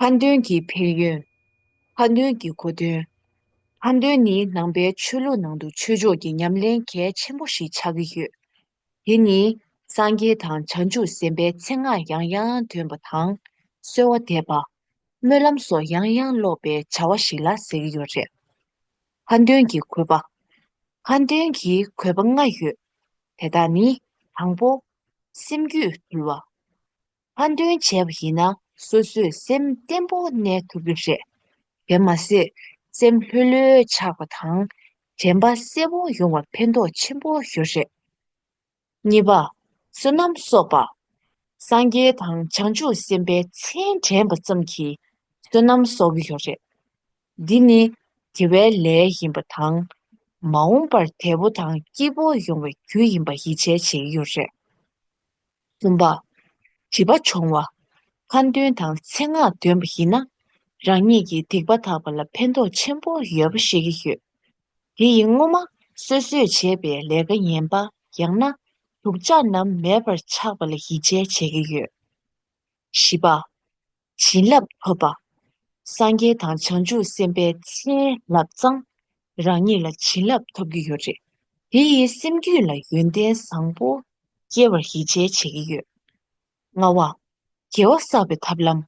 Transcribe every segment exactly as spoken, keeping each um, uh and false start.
ཁ་འདོན་གྱི་ཕན་ཡོན། ཁ་འདོན་གྱི་གོ་དོན། ཁ་འདོན་ནི་ནང་པའི་ཆོས་ལུགས་ནང་དུ་ཆོས་ཕྱོགས་ཀྱི་ཉམས་ལེན་གལ་ཆེན་པོ་ཞིག་ཆགས་ཀྱི་ཡོད། དེ་ནི་སངས་རྒྱས་དང་བྱང་ཆུབ་སེམས་དཔའི་མཚན་སྔགས་ཡང་ཡང་འདོན་པ་དང་། གསོལ་བ་འདེབས་པ། སྨོན་ལམ་སོགས་ཡང་ཡང་སློབ་པའི་བྱ་བ་ཞིག་ལ་ཟེར་གྱི་ཡོད་རེད། ཁ་འདོན་གྱི་དགོས་པ། ཁ་འདོན་གྱི་དགོས་པ་ལྔ་ཡོད། དེ་དག་ནི། དང་པོ། སེམས་རྒྱུད་འདུལ་བ། ཁ་འདོན་བྱས་པ་ཡིན་ན་སོ་སོས་སེམས་བརྟན་པོ་གནས་ཐུབ་ཀྱི་རེད། དེ་མ་ཟད། སེམས་ལྷོད་ལྷོད་ཆགས་པ་དང་། དྲན་པ་གསལ་པོ་ཡོང་བར་ཕན་ཐོགས་ཆེན་པོ་ཡོད་རེད། གཉིས་པ། བསོད་ནམས་གསོག་པ། སངས་རྒྱས་དང་བྱང་ཆུབ་སེམས་དཔའི་མཚན་དྲན་པ་ཙམ་གྱིས་བསོད་ནམས་གསོག་གི་ཡོད་རེད། འདི་ནི་དགེ་བའི་ལས་ཡིན་པ་དང་། མ་འོངས་པར་བདེ་པོ་དང་སྐྱིད་པོ་ཡོང་བའི་རྒྱུ་ཡིན་པ་ཡིད་ཆེས་བྱེད་ཀྱི་ཡོད་རེད། གསུམ་པ། སྒྲིབ་པ་སྦྱོང་བ། ཁ་འདོན་དང་མཚན་སྔགས་འདོན་པ་ཡིན་ན། རང་ཉིད་ཀྱི་སྡིག་པ་དག་པ་ལ་ཕན་ཐོགས་ཆེན་པོ་ཡོད་པ་ཤེས་ཀྱི་ཡོད། དེ་ཡིས་སྔོན་མ་སོ་སོས་བྱས་པའི་ལས་ཀ་ངན་པ་ཡང་ན་སྡུག་ཅག་རྣམས་མེད་པར་ཆགས་པ་ལ་ཡིད་ཆེས་བྱེད་ཀྱི་ཡོད། བཞི་པ། བྱིན་རླབས་ཐོབ་པ། སངས་རྒྱས་དང་བྱང་ཆུབ་སེམས་དཔའི་མཚན་བསླབས་ཙང་། རང་ཉིད་ལ་བྱིན་རླབས་ཐོབ་ཀྱི་ཡོད་རེད། དེ་ཡིས་སེམས་རྒྱུད་ལ་ཡོན་ཏན་བཟང་པོ་སྐྱེ་བར་ཡིད་ཆེས་བྱེད་ཀྱི་ཡོད། ལྔ་པ། དགེ་བ་བསགས་པའི་ཐབས་ལམ།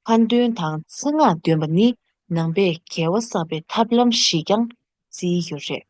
ཁ་འདོན་དང་མཚན་སྔགས་འདོན་པ་ནི་ནང་པས་དགེ་བ་བསགས་པའི་ཐབས་ལམ་ཞེས་ཀྱང་བརྩི་ཡི་ཡོད་རེད།